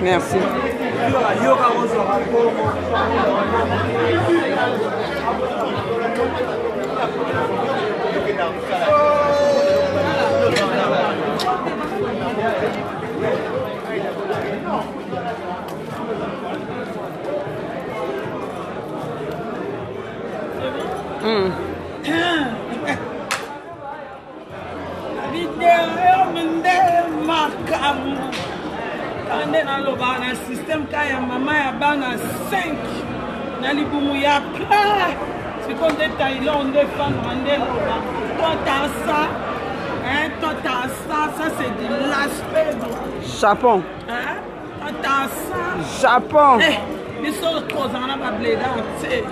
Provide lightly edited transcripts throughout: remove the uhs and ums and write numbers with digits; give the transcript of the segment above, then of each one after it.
Merci. Video nde makambo kaka nde nalobaka na systeme ka ya mama ya bana 5 na libumu ya pla sikoyo nde tailor nde efandaka nde loba toi t'as ça hein, toi t'as ça ça c'est de l'aspect Japon. hein, toi t'as ça Japon. Eh, biso tozala na bableda te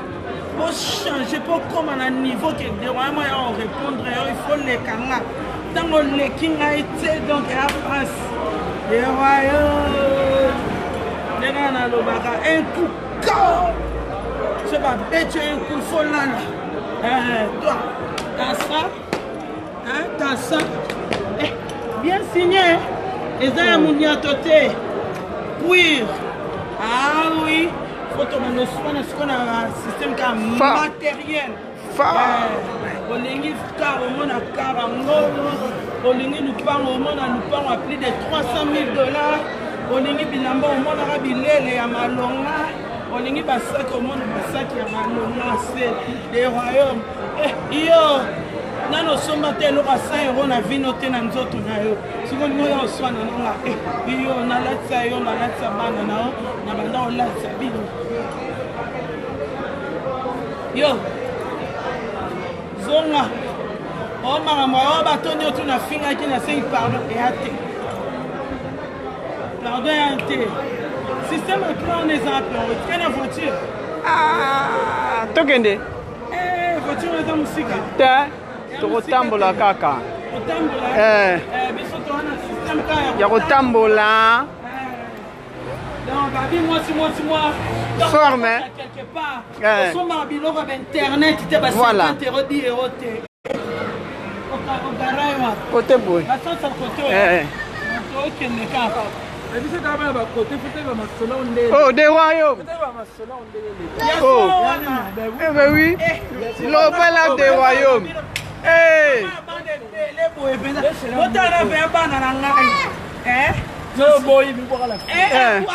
po change po koma na niveau ke deroyama ya orépondre yo il faut leka nga ntango oleki ngai te donc ya pasi deroyo ndenge nalobaka un coup kao so babeti yo un coup fo lala eh, toi t'as ça hein, t'as ça eh, bien signé eza ya moniato te cuir ah oui faut tobanda oswana sikoyo na système ka matériel eh, olingi car omona car yango olingi lupango omona lupango ya plus de 300 000 dollars olingi bilamba omonaka bilele ya malonga olingi basaki omona basaki ya malonga se le royaume eh, yo nano osomba te eloko ya 100 euro na vino te na nzoto na yo soki olingi oya oswana na nga eh, yo nalatisa yo nalatisa bana na yo na banda olatisa bino yo zonga o makambo oyo bato nyonso nafingaki nasengi pardon eya te pardon ya te système ya plan wana eza plan otika na voiture ah, tokende eh, voiture eza mosika te tokotambola kaka eh. eh, ya kotambola forme osombaka biloko ya internet te ba 50 euro 10 euro te kote boye okende kaka Oh, des royaumes. Oh, eh ben oui. Lobela des royaumes. Eh. Botala pe bana na ngai. Eh? Eh,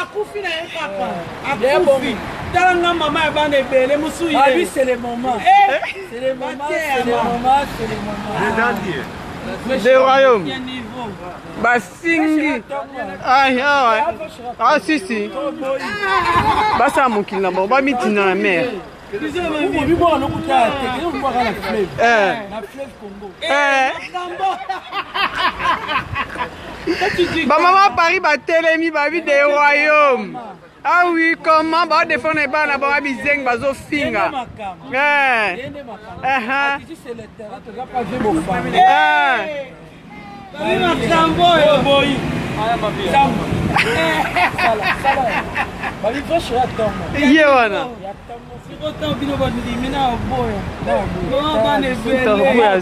akufi na ye kaka. Akufi. Tala nga mama ya bana ebele mosusu ye. Ah oui, c'est le moment. C'est le moment, c'est le moment, c'est le moment. Des royaumes. Basingi. Ah, ah, ah, si, si. Basala mokili na bango, bamitina na mer. Bamama Paris batelemi babi des royaumes. Ah oui, comment ba défendre bana bango bizengi bazofinga. Eh. Eh. Eh. Makambo oyo boyi. Ye wana. Bino bandimi na boya. Bana ebele.